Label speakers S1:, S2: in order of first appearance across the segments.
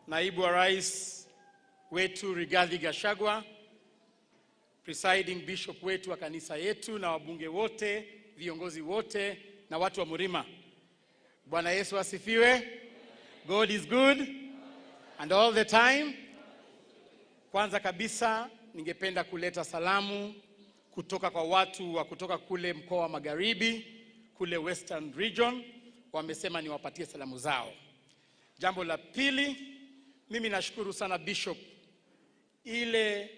S1: Naibu wa Rais wetu Rigathi Gachagua, presiding bishop wetu wa kanisa yetu na wabunge wote, viongozi wote na watu wa Murima. Bwana Yesu asifiwe. God is good and all the time. Kwanza kabisa ningependa kuleta salamu kutoka kwa watu wa kutoka kule mkoa wa Magharibi, kule Western Region, wamesema niwapatie salamu zao. Jambo la pili, mimi nashukuru sana Bishop, ile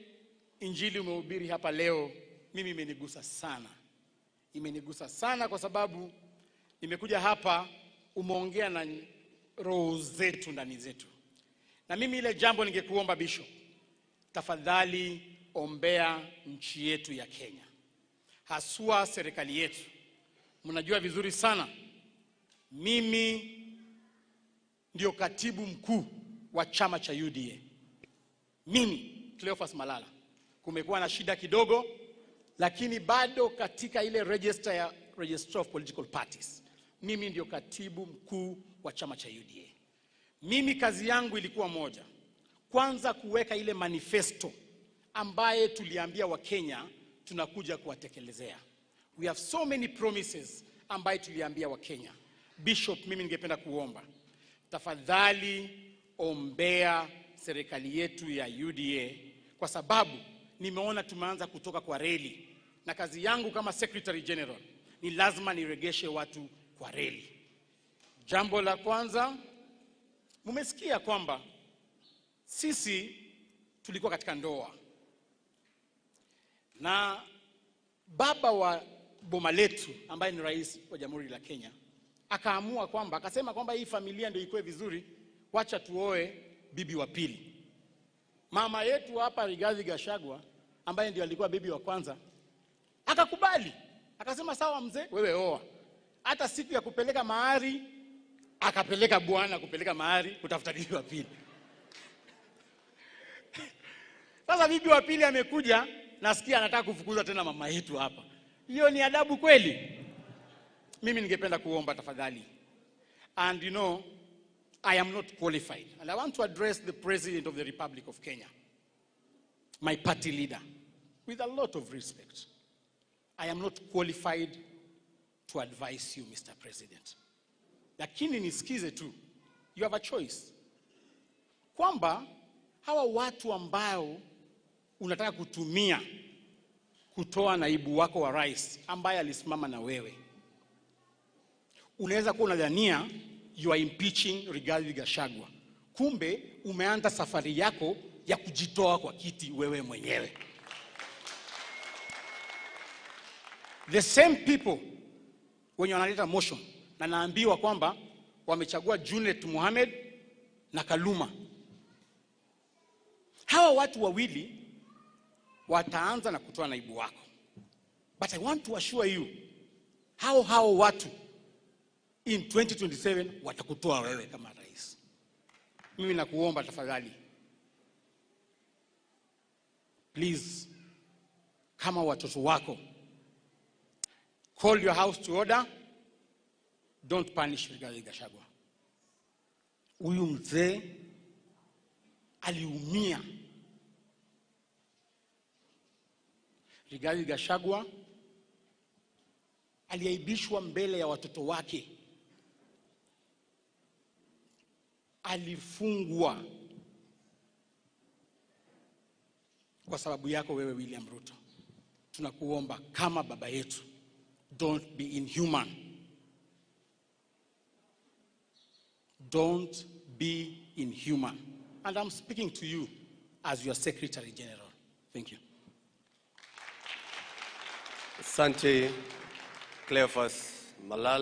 S1: injili umehubiri hapa leo mimi imenigusa sana. Imenigusa sana kwa sababu nimekuja hapa, umeongea na roho zetu ndani zetu. Na mimi ile jambo ningekuomba Bishop, tafadhali ombea nchi yetu ya Kenya, haswa serikali yetu. Mnajua vizuri sana mimi ndio katibu mkuu wa chama cha UDA. Mimi Cleophas Malala. Kumekuwa na shida kidogo, lakini bado katika ile register ya Registrar of Political Parties, mimi ndio katibu mkuu wa chama cha UDA. Mimi kazi yangu ilikuwa moja. Kwanza kuweka ile manifesto ambaye tuliambia Wakenya tunakuja kuwatekelezea. We have so many promises ambaye tuliambia Wakenya. Bishop, mimi ningependa kuomba, tafadhali ombea serikali yetu ya UDA, kwa sababu nimeona tumeanza kutoka kwa reli, na kazi yangu kama Secretary General ni lazima niregeshe watu kwa reli. Jambo la kwanza, mmesikia kwamba sisi tulikuwa katika ndoa na baba wa boma letu ambaye ni rais wa Jamhuri la Kenya akaamua kwamba, akasema kwamba hii familia ndio ikuwe vizuri, wacha tuoe bibi wa pili. Mama yetu hapa Rigathi Gachagua ambaye ndio alikuwa bibi wa kwanza akakubali, akasema sawa mzee, wewe oa. Hata siku ya kupeleka mahari akapeleka bwana kupeleka mahari kutafuta bibi wa pili. Sasa bibi wa pili amekuja, nasikia anataka kufukuza tena mama yetu hapa. Hiyo ni adabu kweli? Mimi ningependa kuomba tafadhali. And you know, I am not qualified. And I want to address the President of the Republic of Kenya, my party leader, with a lot of respect. I am not qualified to advise you, Mr. President. Lakini nisikize tu, you have a choice. Kwamba hawa watu ambao unataka kutumia kutoa naibu wako wa rais ambaye alisimama na wewe, unaweza kuwa unadhania you are impeaching Rigathi Gachagua, kumbe umeanza safari yako ya kujitoa kwa kiti wewe mwenyewe. The same people wenye wanaleta motion, na naambiwa kwamba wamechagua Junet Mohamed na Kaluma. Hawa watu wawili wataanza na kutoa naibu wako. But I want to assure you, hao watu in 2027 watakutoa wewe kama rais. Mimi nakuomba tafadhali, please, kama watoto wako, call your house to order. Don't punish Rigathi Gachagua. Huyu mzee aliumia. Rigathi Gachagua aliaibishwa mbele ya watoto wake. Alifungwa kwa sababu yako wewe William Ruto. Tunakuomba kama baba yetu, don't be inhuman. Don't be inhuman. And I'm speaking to you as your Secretary General. Thank you.
S2: Asante Cleophas Malala.